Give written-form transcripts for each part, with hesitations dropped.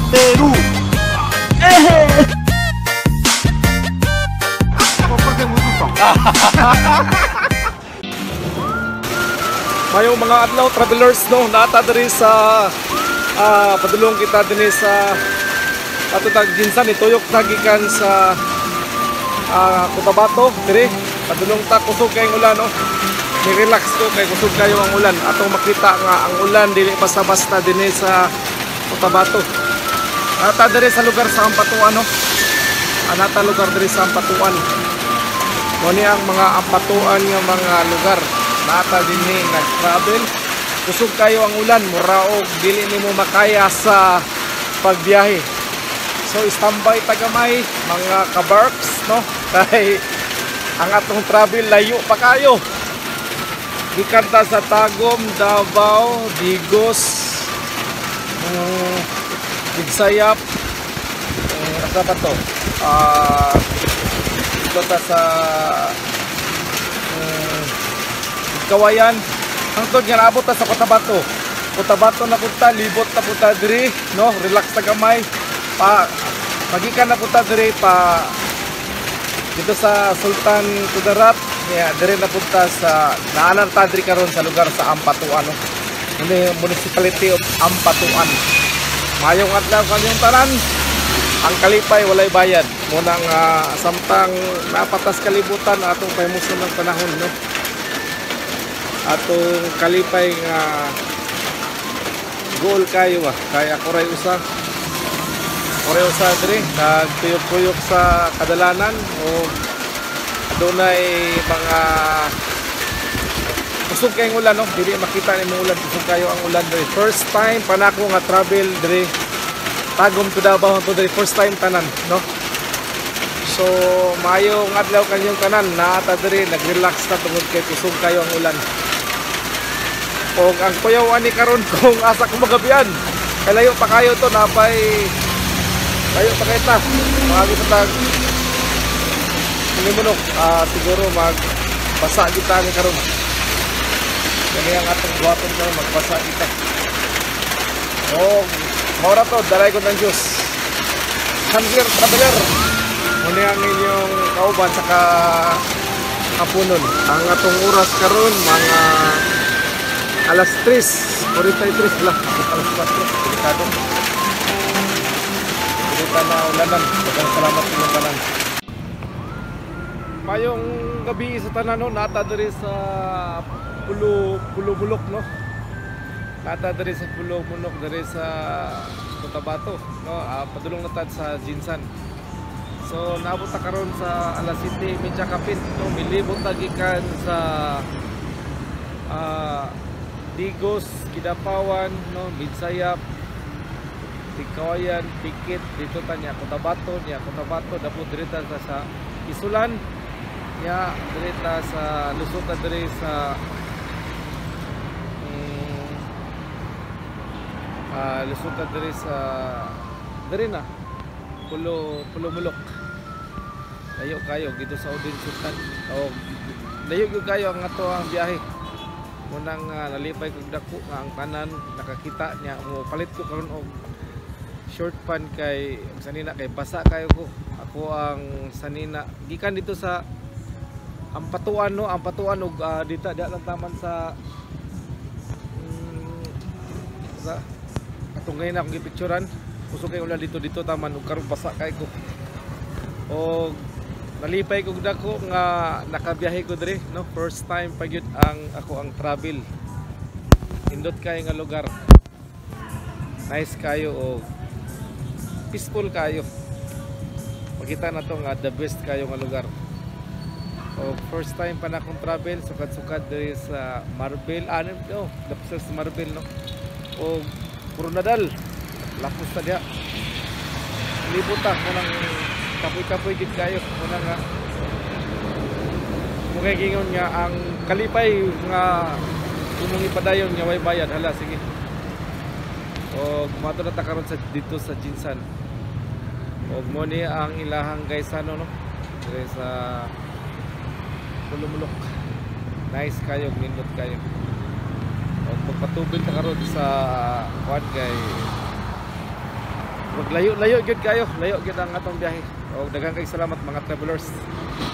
Perú. Mayong mga adlaw, travelers, no, naata diri sa padulong kita dinhi sa ato tag Jinsan, ituyok ta gikan sa Cotabato diri padulong ta. Kusog kay ulan, no, ni relax ko kay kusog kayo ang ulan. Atong makita nga ang ulan dili basta-basta dinhi sa Cotabato. Nata diri sa lugar sa Ampatuan, no, anata lugar diri sa Ampatuan. Mo ni ang mga Ampatuan nga mga lugar. Nata dinhi nag-travel. Kusog kayo ang ulan, muraog dili nimo makaya sa pagbiyahe. So standby tagamay mga kabarks, no, kay ang atong travel layo pa kayo. Gikan ta sa Tagum, Davao, Digos, Bigsayap, asa pa to? Dito ta sa Kawayan, hangtod nga naabot ta sa Cotabato. Cotabato na punta, libot na punta diri, no, relax ta gamay. Pa pagikan na punta diri pa dito sa Sultan Kudarat, niya diri na punta sa naanan ta diri karon sa lugar sa Ampatuan, no. Municipality of Ampatuan. Mayong adlaw kanyong tanan. Ang kalipay walay bayad. Munang samtang napatas kalibutan atong pahimuson ng panahon, no. Atong kalipay nga goal kayo ba kay ako ray usa diri nagtuyok-tuyok sa kadalanan o adunay mga kusog kayong ulan, no, dili makita nimo ulan, kusog kayo ang ulan diri. First time pa nako nga travel diri Tagum to Davao to diri, first time tanan, no. So maayong adlaw kanyong tanan, naata diri nag-relax ta tungod kay kusog kayo ang ulan. Og ang kuyaw ani karon kung asa ko magabian. Kay layo pa kayo to, napay layo pa kay ta. Maagi sa tag Limunok, siguro magbasa kita ni karon. Kani ang atong buhaton karon, magbasa kita. Og mao ra to, dalay ko ng Dios. Handir traveler. Muna ang inyong kauban sa kahaponon. Ang atong oras karon mga alas 3:43 lang, alas 4, delikado. Dito na ulanan. Daghang salamat sa inyong tanan. Mayong gabi sa tanan, no, nata diri sa Pulo Pulobulok, no. Nata diri sa Pulobulok diri sa Cotabato, no, padulong na tad sa Jinsan. So naabot ta karon sa alas 7:30 kapin, no, milibot ta gikan sa Digos, Kidapawan, no, Midsayap, Tikawayan, Pikit, dito ta niya Cotabato, niya Cotabato, dapot diri ta sa Isulan, niya diri ta sa lusot ta diri sa lusot ta diri sa diri na Pulo Pulomulok. Layo kayo dito sa Odin Sultan. O layo gyud kayo ang ato ang biyahe. Munang nalipay kog dako nga ang tanan nakakita niya, mo palit ko karon og short pan kay sanina kay basa kayo ko. Ako ang sanina gikan dito sa Ampatuan, no, Ampatuan og dita diha lang taman sa sa atong ngayon akong gipicturan. Kusog kay ulan dito dito taman og karon basa kay ko. Og nalipay kog dako nga nakabiyahe ko diri, no, first time pa gyud ang ako ang travel. Indot kayo nga lugar. Nice kayo og peaceful kayo. Makita na to nga the best kayo nga lugar. Og first time pa na akong travel sukad-sukad diri sa Marbel, ano, no, dapos sa Marbel, no. Og Coronadal. Lapos ta diha. Libot ta kanang kapoy-kapoy gid kayo muna nga mukay gingon nga ang kalipay nga imong ipadayon nga way bayad, hala sige. Og moadto na ta karon sa dito sa Jinsan. Og mo ni ang ilahang gaysano, no, dire sa Pulumulok. Nice kayo, nindot kayo. Og magpatubil ta karon sa kuan kay Wag layo-layo gyud kayo, layo gyud ang atong biyahe. Og daghan kay salamat, mga travelers.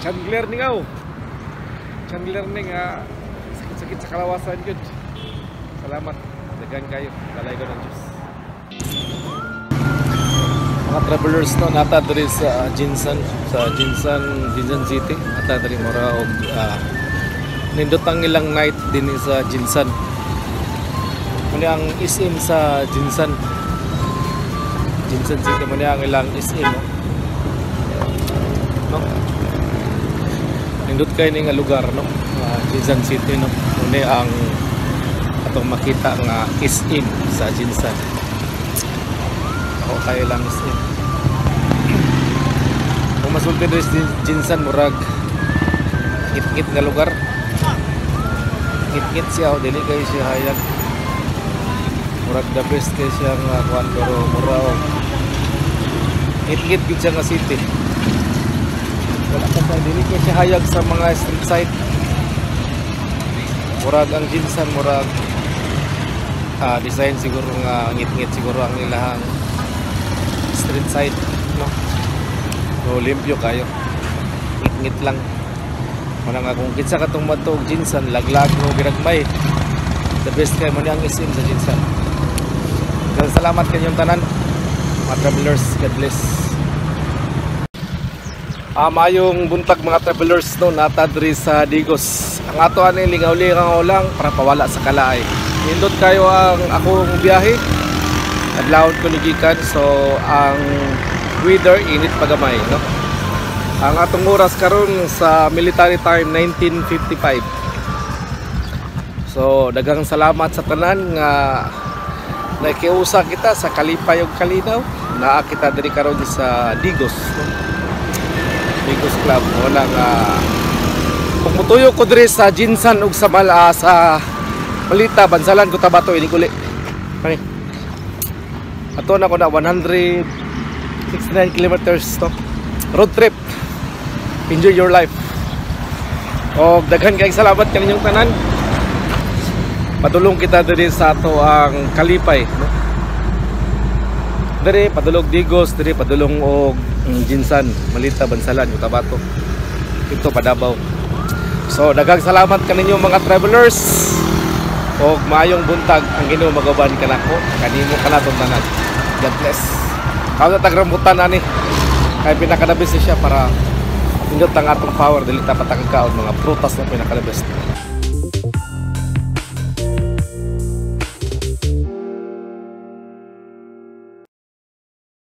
Chandler ni ngaw. Chandler ni nga sakit-sakit sa kalawasan gyud. Salamat, daghan kayo. Dalay ko ng Diyos. Mga travelers, no, nata diri sa Jinsan, sa Jinsan, Jinsan City. Ata diri mura og nindot ang ilang night din sa Jinsan. Muna ang SM sa Jinsan. Jinsan City mo niya ang ilang SM, no? No? Nindot kay ni nga lugar, no? Jinsan City, no? Muna ang atong makita nga SM sa Jinsan. Ako kayo lang SM. Kung masulti diri sa Jinsan, murag ngit-ngit nga lugar. Ngit-ngit siya, o dili kayo siya hayag. Murag the best kay siya nga kuan, pero mura og ngit-ngit gid siya nga city. Wala pa sa dili kay siya hayag sa mga street side. Murag ang Jinsan, murag design siguro nga ngit-ngit siguro ang ilahang street side, no? So limpyo kayo. Ngit-ngit lang. Muna nga kung kinsa katong madto og Jinsan, laglag mo ginagmay. The best kay mo ni ang SM sa Jinsan. Daghang salamat kanyong tanan, mga travelers. God bless. Maayong buntag, mga travelers, no, nata diri sa Digos. Ang ato ani lingaw-lingaw lang para pawala sa kalaay. Nindot kayo ang akong biyahe. Adlawon ko ni gikan, so ang weather init pagamay, no. Ang atong oras karon sa military time, 19:55. So daghang salamat sa tanan nga nakiusa kita sa kalipay ug kalinaw. Naa kita diri karon sa Digos, no? Digos Club. Wala nga kung mutuyo ko diri sa Jinsan ug sa Mala, sa Malita, Bansalan, Cotabato ini uli. Kani. Ato na ko na 169 kilometers to. Road trip. Enjoy your life. Og daghan kay salamat kaninyong tanan. Padulong kita diri sa ato ang kalipay, no? Diri padulong Digos, diri padulong og Jinsan, Malita, Bansalan, Cotabato. Ito pa Davao. So daghang salamat kaninyo, mga travelers. Og maayong buntag, ang Ginoo maguban kanako, kanimo, kanatong tanan. God bless. Kaon na tag rambutan ani. Kay pinaka the best siya para indot ang atong power, dili ta patangkaon mga prutas na pinaka the best.